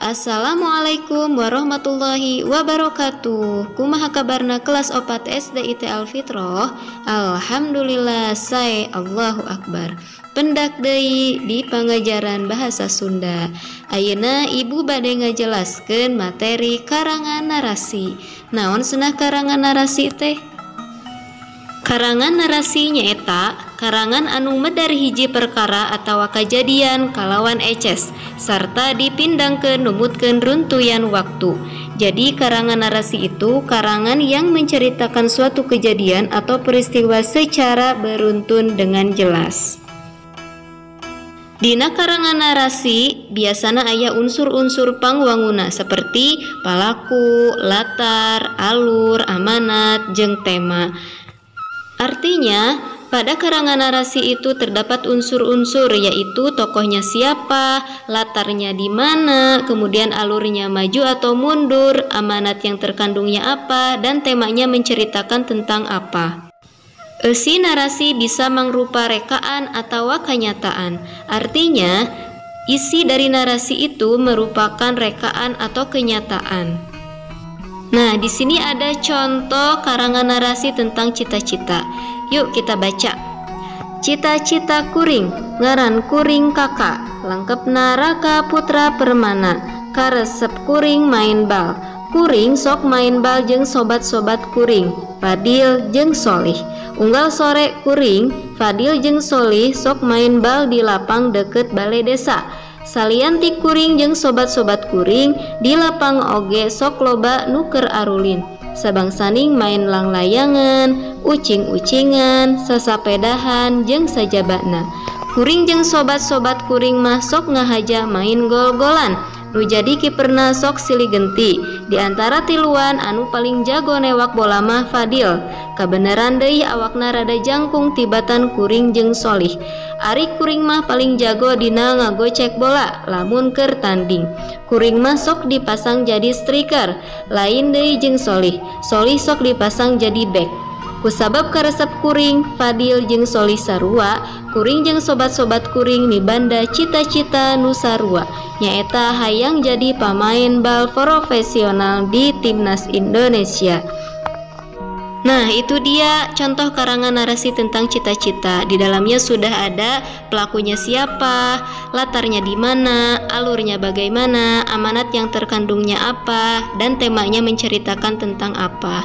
Assalamualaikum warahmatullahi wabarakatuh. Kumaha kabarna kelas 4 SD IT Al-Fitroh? Alhamdulillah sae, Allahu Akbar. Pendak deui di pangajaran bahasa Sunda. Ayeuna ibu bade ngajelaskeun materi karangan narasi. Naon cenah karangan narasi teh? Karangan narasi nyaeta karangan anu medar hiji perkara atawa kajadian kalawan eces sarta dipindangkeun numutkeun runtuyan waktu. Jadi karangan narasi itu karangan yang menceritakan suatu kejadian atau peristiwa secara beruntun dengan jelas. Dina karangan narasi biasana aya unsur-unsur pangwanguna seperti palaku, latar, alur, amanat, jeung tema. Artinya, pada karangan narasi itu terdapat unsur-unsur yaitu tokohnya siapa, latarnya di mana, kemudian alurnya maju atau mundur, amanat yang terkandungnya apa, dan temanya menceritakan tentang apa. Eusi narasi bisa mangrupa rekaan atau kenyataan. Artinya, isi dari narasi itu merupakan rekaan atau kenyataan. Nah, di sini ada contoh karangan narasi tentang cita-cita. Yuk kita baca. Cita-cita kuring, ngaran kuring kakak, lengkepna Raka Putra Permana, karesep kuring main bal. Kuring sok main bal jeung sobat-sobat kuring, Fadil jeung Solih. Unggal sore kuring, Fadil jeung Solih sok main bal di lapang deket balai desa. Salian ti kuring jeung sobat-sobat kuring di lapang oge sok loba nu keur arulin. Sabangsaning main langlayangan, ucing-ucingan, sasapedahan jeung sajabana. Kuring jeung sobat-sobat kuring mah sok ngahaja main gol-golan. Nu jadi kiperna sok silih genti. Di antara tiluan anu paling jago newak bola mah Fadil. Kabeneran deui awakna rada jangkung tibatan kuring jeung Solih. Ari kuring mah paling jago dina ngagocek bola lamun keur tanding. Kuring mah sok dipasang jadi striker, lain deui jeung Solih. Solih sok dipasang jadi back. Kusabab karesep kuring, Fadil jeung Solih sarua, kuring jeung sobat-sobat kuring mibanda cita-cita nu sarua, nyaeta hayang jadi pamain bal profesional di timnas Indonesia. Nah, itu dia contoh karangan narasi tentang cita-cita. Di dalamnya sudah ada pelakunya siapa, latarnya di mana, alurnya bagaimana, amanat yang terkandungnya apa, dan temanya menceritakan tentang apa.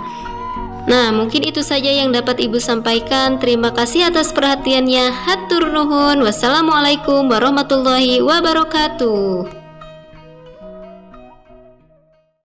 Nah, mungkin itu saja yang dapat Ibu sampaikan. Terima kasih atas perhatiannya. Hatur nuhun. Wassalamualaikum warahmatullahi wabarakatuh.